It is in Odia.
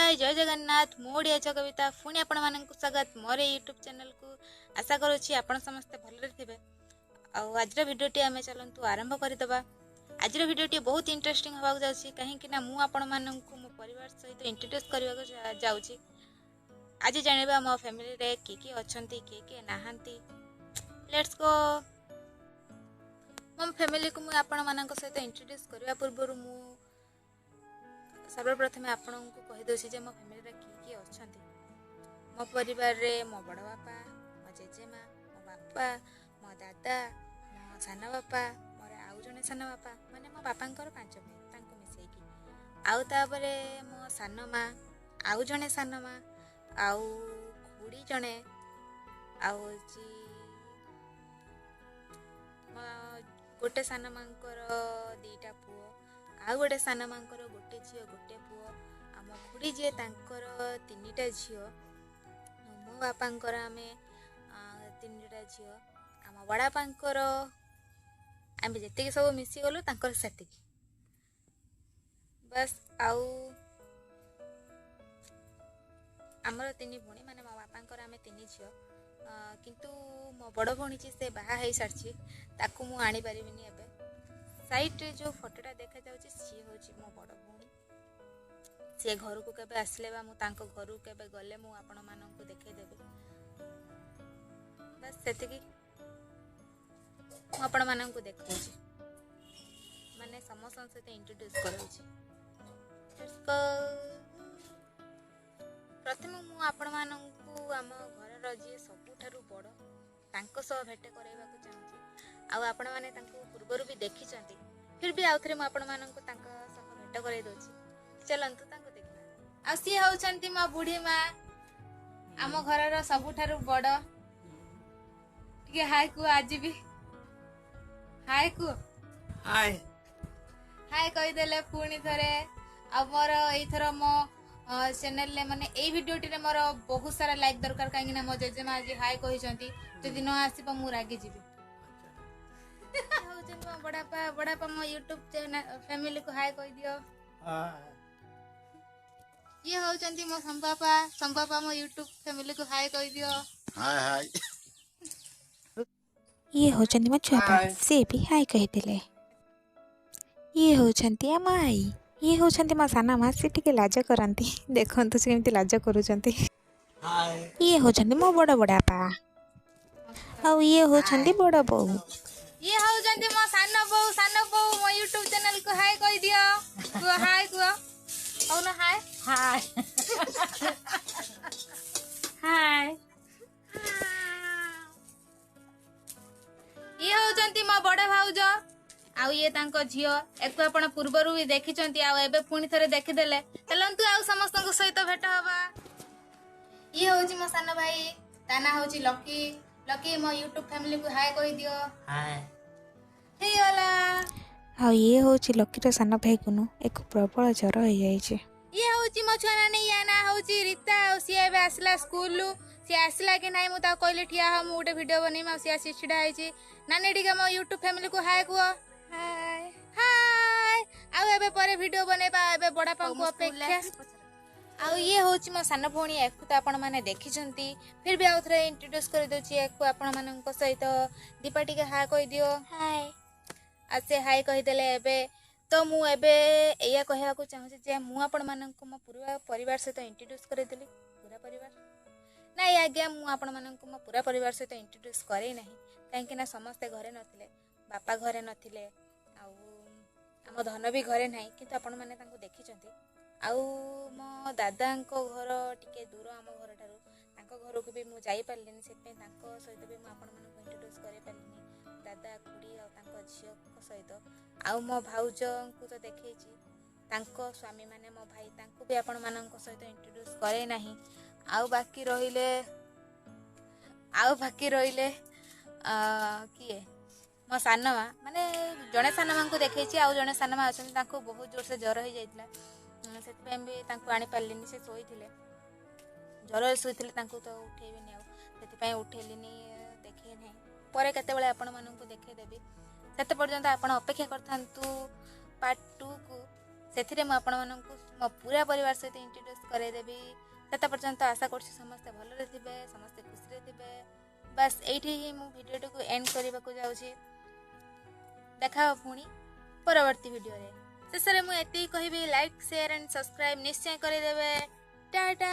ହାଏ, ଜୟ ଜଗନ୍ନାଥ। ମୁଁ ଓଡ଼ିଆ ଝିଅ କବିତା, ପୁଣି ଆପଣମାନଙ୍କୁ ସ୍ୱାଗତ ମୋର ଏଇ ୟୁଟ୍ୟୁବ୍ ଚ୍ୟାନେଲକୁ। ଆଶା କରୁଛି ଆପଣ ସମସ୍ତେ ଭଲରେ ଥିବେ। ଆଉ ଆଜିର ଭିଡ଼ିଓଟି ଆମେ ଚାଲନ୍ତୁ ଆରମ୍ଭ କରିଦେବା। ଆଜିର ଭିଡ଼ିଓଟି ବହୁତ ଇଣ୍ଟରେଷ୍ଟିଂ ହେବାକୁ ଯାଉଛି, କାହିଁକି ନା ମୁଁ ଆପଣମାନଙ୍କୁ ମୋ ପରିବାର ସହିତ ଇଣ୍ଟ୍ରୋଡ୍ୟୁସ୍ କରିବାକୁ ଯାଉଛି। ଆଜି ଜାଣିବା ମୋ ଫ୍ୟାମିଲିରେ କିଏ କିଏ ଅଛନ୍ତି, କିଏ କିଏ ନାହାନ୍ତି। Let's go. ମୋ ଫ୍ୟାମିଲିକୁ ମୁଁ ଆପଣମାନଙ୍କ ସହିତ ଇଣ୍ଟ୍ରୋଡ୍ୟୁସ୍ କରିବା ପୂର୍ବରୁ ମୁଁ ସର୍ବପ୍ରଥମେ ଆପଣଙ୍କୁ କହିଦେଉଛି ଯେ ମୋ ଫ୍ୟାମିଲିରେ କିଏ କିଏ ଅଛନ୍ତି। ମୋ ପରିବାରରେ ମୋ ବଡ଼ ବାପା, ମୋ ଜେଜେମା, ମୋ ବାପା, ମୋ ଦାଦା, ମୋ ସାନ ବାପା, ମୋର ଆଉ ଜଣେ ସାନ ବାପା, ମାନେ ମୋ ବାପାଙ୍କର 5 ଭାଇ, ତାଙ୍କୁ ମିଶେଇକି, ଆଉ ତାପରେ ମୋ ସାନ ମା, ଆଉ ଜଣେ ସାନ ମା, ଆଉ ଖୁଡ଼ି ଜଣେ, ଆଉ ହେଉଛି ମୋ ଗୋଟେ ସାନ ମାଙ୍କର 2ଟା ପୁଅ, ଆଉ ଗୋଟେ ସାନ ମାଙ୍କର ଗୋଟେ ଝିଅ ଗୋଟେ ପୁଅ, ଆମ ଖୁଡ଼ି ଯିଏ ତାଙ୍କର 3ଟା ଝିଅ, ମୋ ବାପାଙ୍କର ଆମେ 3ଟା ଝିଅ, ଆମ ବଡ଼ବାପାଙ୍କର ଆମେ ଯେତିକି ସବୁ ମିଶିଗଲୁ ତାଙ୍କର ସେତିକି ବାସ୍। ଆଉ ଆମର 3 ଭଉଣୀ, ମାନେ ମୋ ବାପାଙ୍କର ଆମେ 3 ଝିଅ, କିନ୍ତୁ ମୋ ବଡ଼ ଭଉଣୀ ଯିଏ ସେ ବାହା ହେଇସାରିଛି, ତାକୁ ମୁଁ ଆଣିପାରିବିନି ଏବେ। ସାଇଡ଼୍ରେ ଯେଉଁ ଫଟୋଟା ଦେଖାଯାଉଛି ସିଏ ହେଉଛି ମୋ ବଡ଼ ଭଉଣୀ। ସିଏ ଘରକୁ କେବେ ଆସିଲେ ବା ମୁଁ ତାଙ୍କ ଘରକୁ କେବେ ଗଲେ ମୁଁ ଆପଣମାନଙ୍କୁ ଦେଖେଇଦେବି। ବାସ୍ ସେତିକି ମୁଁ ଆପଣମାନଙ୍କୁ ଦେଖାଉଛି, ମାନେ ସମସ୍ତଙ୍କ ସହିତ ଇଣ୍ଟ୍ରୋଡ୍ୟୁସ୍ କରାଉଛି। ପ୍ରଥମେ ମୁଁ ଆପଣମାନଙ୍କୁ ଆମ ଘରର ଯିଏ ସବୁଠାରୁ ବଡ଼ ତାଙ୍କ ସହ ଭେଟ କରାଇବାକୁ ଚାହୁଁଛି। ଆଉ ଆପଣମାନେ ତାଙ୍କୁ ପୂର୍ବରୁ ବି ଦେଖିଛନ୍ତି, ଫିର୍ ବି ଆଉଥରେ ମୁଁ ଆପଣମାନଙ୍କୁ ତାଙ୍କ ସହ ଭେଟ କରାଇ ଦେଉଛି। ଚାଲନ୍ତୁ ତାଙ୍କୁ ଦେଖିବା। ଆଉ ସିଏ ହେଉଛନ୍ତି ମୋ ବୁଢ଼ୀ ମା, ଆମ ଘରର ସବୁଠାରୁ ବଡ଼। ଟିକେ ହାଏ କୁହ, ଆଜି ବି ହାଏ କୁହ। ହାଏ ହାଏ କହିଦେଲେ ପୁଣି ଥରେ। ଆଉ ମୋର ଏଇଥର ମୋ ଚ୍ୟାନେଲରେ, ମାନେ ଏଇ ଭିଡ଼ିଓଟିରେ ମୋର ବହୁତ ସାରା ଲାଇକ୍ ଦରକାର, କାହିଁକି ନା ମୋ ଜେଜେମା ଆଜି ହାଏ କହିଛନ୍ତି। ଯଦି ନ ଆସିବ ମୁଁ ରାଗିଯିବି। ହେଉଛନ୍ତି ମୋ ବଡ଼ାପା। ବଡ଼ାପା, ମୋ ୟୁଟ୍ୟୁବ ଫ୍ୟାମିଲିକୁ ହାଏ କହିଦିଅ। ଇଏ ହେଉଛନ୍ତି ମୋ ସମ୍ବାପା। ସମ୍ବାପା, ମୋ ୟୁଟ୍ୟୁବ ଫ୍ୟାମିଲିକୁ ହାଏ କହିଦିଅ। ହାଏ ହାଏ। ଇଏ ହେଉଛନ୍ତି ମୋ ଛୁଆପା, ସିଏ ବି ହାଇ କହିଦେଲେ। ଇଏ ହେଉଛନ୍ତି ଆମ ଆଈ। ଇଏ ହେଉଛନ୍ତି ମୋ ସାନ ମା, ସେ ଟିକେ ଲାଜ କରନ୍ତି। ଦେଖନ୍ତୁ ସେ କେମିତି ଲାଜ କରୁଛନ୍ତି। ଇଏ ହେଉଛନ୍ତି ମୋ ବଡ଼ ବଡ଼ାପା, ଆଉ ଇଏ ହେଉଛନ୍ତି ବଡ଼ ବୋଉ। ଇଏ ହେଉଛନ୍ତି ମୋ ସାନ ବୋଉ। ସାନ ବୋଉ, ମୋ ୟୁଟ୍ୟୁବ ଚ୍ୟାନେଲକୁ ହାଏ କହିଦିଅ। କୁହ ହାଏ, କୁହ କହୁନ ହାଏ। ହାଏ ହାଏ। ଇଏ ହେଉଛନ୍ତି ମୋ ବଡ଼ ଭାଉଜ, ଆଉ ଇଏ ତାଙ୍କ ଝିଅ। ଏକୁ ଆପଣ ପୂର୍ବରୁ ବି ଦେଖିଛନ୍ତି, ଆଉ ଏବେ ପୁଣି ଥରେ ଦେଖିଦେଲେ। ଚାଲନ୍ତୁ ଆଉ ସମସ୍ତଙ୍କ ସହିତ ଭେଟ ହବା। ଇଏ ହଉଛି ମୋ ସାନ ଭାଇ, ତା ନାଁ ହଉଛି ଲକି। ଲକି, ମୋ ୟୁଟ୍ୟୁବ ଫ୍ୟାମିଲିକୁ ହାଏ କହିଦିଅ। ହେଇଗଲା। ଆଉ ଇଏ ହେଉଛି ଲକିର ସାନ ଭାଇ ଗୁନୁ, ଏକୁ ପ୍ରବଳ ଜ୍ୱର ହେଇଯାଇଛି। ଇଏ ହଉଛି ମୋ ଛୁଆ ନାନୀ, ୟା ନାଁ ହଉଛି ରୀତା। ଆଉ ସିଏ ଏବେ ଆସିଲା ସ୍କୁଲରୁ। ସିଏ ଆସିଲା କି ନାହିଁ ମୁଁ ତାକୁ କହିଲି ଠିଆ ହ, ମୁଁ ଗୋଟେ ଭିଡ଼ିଓ ବନେଇବି, ଆଉ ସିଏ ଆସି ଛିଡ଼ା ହେଇଛି। ନାନୀ, ଟିକେ ମୋ ୟୁଟ୍ୟୁବ ଫ୍ୟାମିଲିକୁ ହାଏ କୁହ। ହାଏ ହାଏ। ଆଉ ଏବେ ପରେ ଭିଡ଼ିଓ ବନେଇବା, ଏବେ ବଡ଼ାପାଙ୍କୁ ଅପେକ୍ଷା। ଆଉ ଇଏ ହେଉଛି ମୋ ସାନ ଭଉଣୀ, ୟାକୁ ତ ଆପଣମାନେ ଦେଖିଛନ୍ତି, ଫିର୍ ବି ଆଉ ଥରେ ଇଣ୍ଟ୍ରୋଡ୍ୟୁସ୍ କରିଦେଉଛି ୟାକୁ ଆପଣମାନଙ୍କ ସହିତ। ଦୀପା, ଟିକେ ହାଏ କହିଦିଅ। ହାଏ। ଆଉ ସେ ହାଏ କହିଦେଲେ। ଏବେ ତ ମୁଁ ଏବେ ଏଇଆ କହିବାକୁ ଚାହୁଁଛି ଯେ ମୁଁ ଆପଣମାନଙ୍କୁ ମୋ ପୁରା ପରିବାର ସହିତ ଇଣ୍ଟ୍ରୋଡ୍ୟୁସ୍ କରିଦେଲି। ପୁରା ପରିବାର ନାଇଁ ଆଜ୍ଞା, ମୁଁ ଆପଣମାନଙ୍କୁ ମୋ ପୁରା ପରିବାର ସହିତ ଇଣ୍ଟ୍ରୋଡ୍ୟୁସ୍ କରେଇ ନାହିଁ, କାହିଁକି ନା ସମସ୍ତେ ଘରେ ନଥିଲେ, ବାପା ଘରେ ନଥିଲେ, ଆଉ ଆମ ଧନ ବି ଘରେ ନାହିଁ, କିନ୍ତୁ ଆପଣମାନେ ତାଙ୍କୁ ଦେଖିଛନ୍ତି। ଆଉ ମୋ ଦାଦାଙ୍କ ଘର ଟିକେ ଦୂର ଆମ ଘରଠାରୁ, ତାଙ୍କ ଘରକୁ ବି ମୁଁ ଯାଇପାରିଲିନି, ସେଥିପାଇଁ ତାଙ୍କ ସହିତ ବି ମୁଁ ଆପଣମାନଙ୍କୁ ଇଣ୍ଟ୍ରୋଡ୍ୟୁସ୍ କରିପାରିଲିନି, ଦାଦା, ଖୁଡ଼ି ଆଉ ତାଙ୍କ ଝିଅଙ୍କ ସହିତ। ଆଉ ମୋ ଭାଉଜଙ୍କୁ ତ ଦେଖେଇଛି, ତାଙ୍କ ସ୍ୱାମୀମାନେ ମୋ ଭାଇ, ତାଙ୍କୁ ବି ଆପଣମାନଙ୍କ ସହିତ ଇଣ୍ଟ୍ରୋଡ୍ୟୁସ୍ କରେ ନାହିଁ। ଆଉ ବାକି ରହିଲେ, ଆଉ ବାକି ରହିଲେ କିଏ? ମୋ ସାନ ମା, ମାନେ ଜଣେ ସାନ ମାଙ୍କୁ ଦେଖେଇଛି, ଆଉ ଜଣେ ସାନ ମା ଅଛନ୍ତି, ତାଙ୍କୁ ବହୁତ ଜୋରସେ ଜ୍ୱର ହେଇଯାଇଥିଲା, ସେଥିପାଇଁ ବି ତାଙ୍କୁ ଆଣିପାରିଲିନି। ସେ ଶୋଇଥିଲେ, ଜ୍ୱରରେ ଶୋଇଥିଲେ, ତାଙ୍କୁ ତ ଉଠେଇବିନି, ଆଉ ସେଥିପାଇଁ ଉଠେଇଲିନି, ଦେଖେଇ ନାହିଁ। ପରେ କେତେବେଳେ ଆପଣମାନଙ୍କୁ ଦେଖେଇଦେବି। ସେତେ ପର୍ଯ୍ୟନ୍ତ ଆପଣ ଅପେକ୍ଷା କରିଥାନ୍ତୁ ପାର୍ଟ 2କୁ। ସେଥିରେ ମୁଁ ଆପଣମାନଙ୍କୁ ମୋ ପୁରା ପରିବାର ସହିତ ଇଣ୍ଟ୍ରୋଡ୍ୟୁସ୍ କରାଇଦେବି। ସେତେ ପର୍ଯ୍ୟନ୍ତ ଆଶା କରୁଛି ସମସ୍ତେ ଭଲରେ ଥିବେ, ସମସ୍ତେ ଖୁସିରେ ଥିବେ। ବାସ୍, ଏଇଠି ହିଁ ମୁଁ ଭିଡ଼ିଓଟିକୁ ଏଣ୍ଡ କରିବାକୁ ଯାଉଛି। ଦେଖା ହେବ ପୁଣି ପରବର୍ତ୍ତୀ ଭିଡ଼ିଓରେ। ଶେଷରେ ମୁଁ ଏତିକି କହିବି, ଲାଇକ୍, ସେୟାର ଆଣ୍ଡ ସବସ୍କ୍ରାଇବ୍ ନିଶ୍ଚୟ କରିଦେବେ। ଟାଟା।